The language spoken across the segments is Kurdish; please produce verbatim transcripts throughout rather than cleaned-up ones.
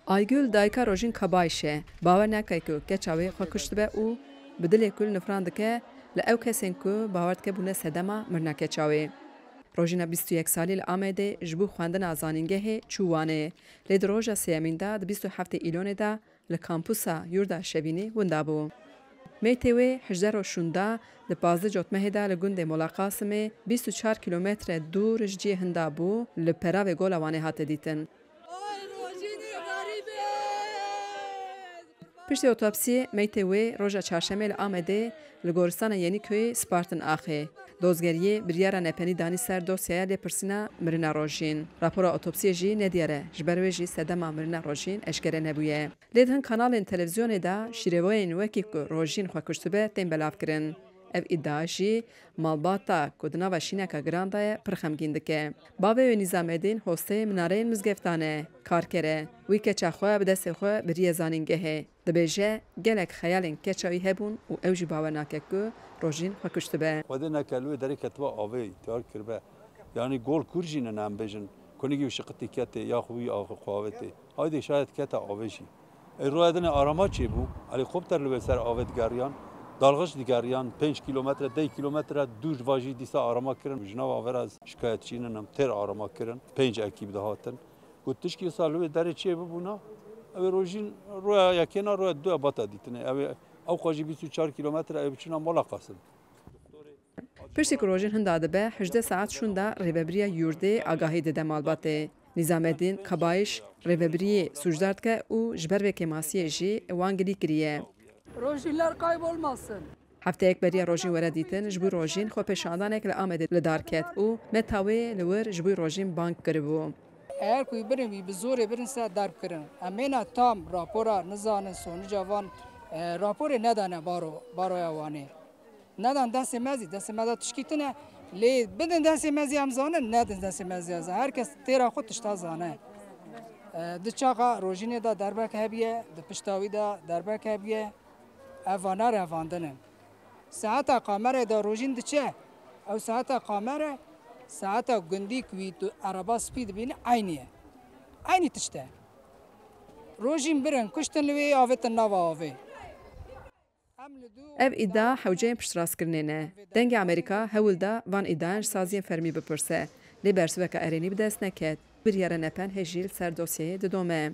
Aygül dayika Rojîn Kabayîş e. Bawer nake ku keça wê xwe kuştibe û bi dilê kul nifran dike li ew kesên ku bawer dike bûne sedema mirina keça wê. Rojîna bîst û yek salî li Amedê ji bo xwendina zanîngehê çû Wanê. Lê di roja sêyemîn de di bîst û heftê Îlonê de li kampusa Yurda Şevînê winda bû. Meytê wê hejdeh roj şûnda di pazdeh Cotmehê de li gundê Mola Qasimê bîst û çar kîlometre dûr ji cihê hinda bû, li peravê Gola Wanê hate dîtin. Piştî otopsiyê, meytê wê roja çarşemê li Amedê li goristana Yenîköyê spartin axê. Dozgeriyê biryara nepenî danî ser dosyaya lêpirsîna mirina Rojîn. Rapora otopsiyê jî nediyar e, ji ber wê jî sedema mirina Rojîn eşkere nebûye. Lê di hin kanalên televîzyonê de şîrevayên wekî ku Rojîn xwe kuştibe tên belavkirin. Ev îdia jî malbata ku di nava şîneka giran de ye pir xemgîn dike. Bavê wê Nîzamedîn hosteyê minareyên mizgeftan e, karker e. Wî keça xwe bi destê xwe biriye zanîngehê. Dibêje, gelek xeyalên keça wî hebûn û ew jî bawer nake ku Rojîn xwe kuştibe. Xwedê neke li wê derê ketiba avê tiyar kiribe. Yanî gol kur jî nine em bêjin. Kunigî û şiqitî ketê, ya xwe wî axwe xwe avêtê. Haydê şayet kete avê jî. Ê roya dinê arama çêbû. Helîkopter li wê ser avê digeriyan. Dalxiş digeriyan. Pênc kîlometre, deh kîlometre dûr va jî dîsa arama kirin. Ji nava avê re ez şikayetçî ninim. Têr arama kirin. Pênc ekîb dihatin. Got, tişkî wisa li wê derê çê bibûna, ew ê Rojîn roya yekê na roya duya bata dîtinê. Ew ê, ew xwe jî bîst û çar kîlometre ew ê biçûna Mola Qasim. Piştî ku Rojîn hinda dibe, hejdeh saet şûnda rêvebiriya yurdê agahî dide malbatê. Nîzamedîn Kabayîş rêvebiriyê sûcdar dike û ji ber vê kêmasiyê jî wan gilî kiriye. Rojinler kaybolmasın. Hefteyek beriya Rojîn were dîtin, ji bo Rojîn xwepêşandanek li Amedê li dar ket û meta wê li wir ji bo Rojîn bang kiribû. Eger ku wî birin, wî bi zorê birin ser derb kirin. Em êna tam rapora nizanin, sonuca van, e, raporê nedane baro, baroya Wanê. Nedan destê me zî, destê me de tişkî tune. Lê bidin destê me zî em zanin, nedin destê me zî em zanin. Her kes têra xwe tişta zane. E, di çaxa Rojînê de derbek hebiye, di pişta wî de derbek hebiye. Ev vana revandin in. Saeta kamerê de Rojîn diçe. Ew saeta kamere, saeta gundî ku wî tu ereba spî dibîne eynî ye. Eynî tişt e. Rojîn birin, kuştin li wê avêtin nava avê. Em li dû Ev îdia hewceyên piştrastkirinê ne. Dengê Amerîka hewl da van îdiayan ji saziyên fermî bipirse, lê bersiveka erênî bi dest neket. Biryara nepen hê jî li ser dosyeyê didome.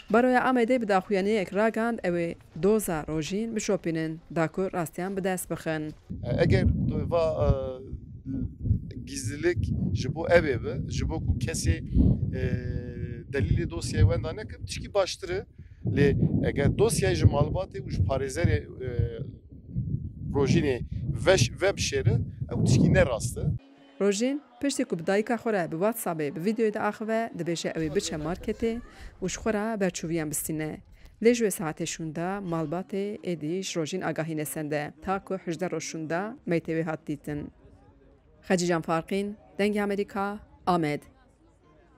Baroya Amedê bi daxuyaniyek ragihand, ew ê doza Rojîn bişopînin, da ku rastiyan bi dest bixin. Eger tu va, e, gizlilik ji bo ev ê bi, ji bo ku kesê, e, delîlê dosyayê wenda neke, tişkî baştir e. Lê eger dosyayê ji malbatê û ji parêzerê, e, Rojînê veş-, vebişêre, ew tişkî ne rast e. Rojîn, piştî ku bi dayika xwe re bi WhatsAppê bi vîdeoyê diaxive, dibêje ew ê biçe marketê û ji xwe re berçûviyan bistîne. Lê ji wê saetê şûnda malbatê êdî ji Rojîn agahî nesende, ta ku hejdeh roj şûnda meytê wê hat dîtin. Xecîcan Farqîn, Dengê Amerîka, Amed.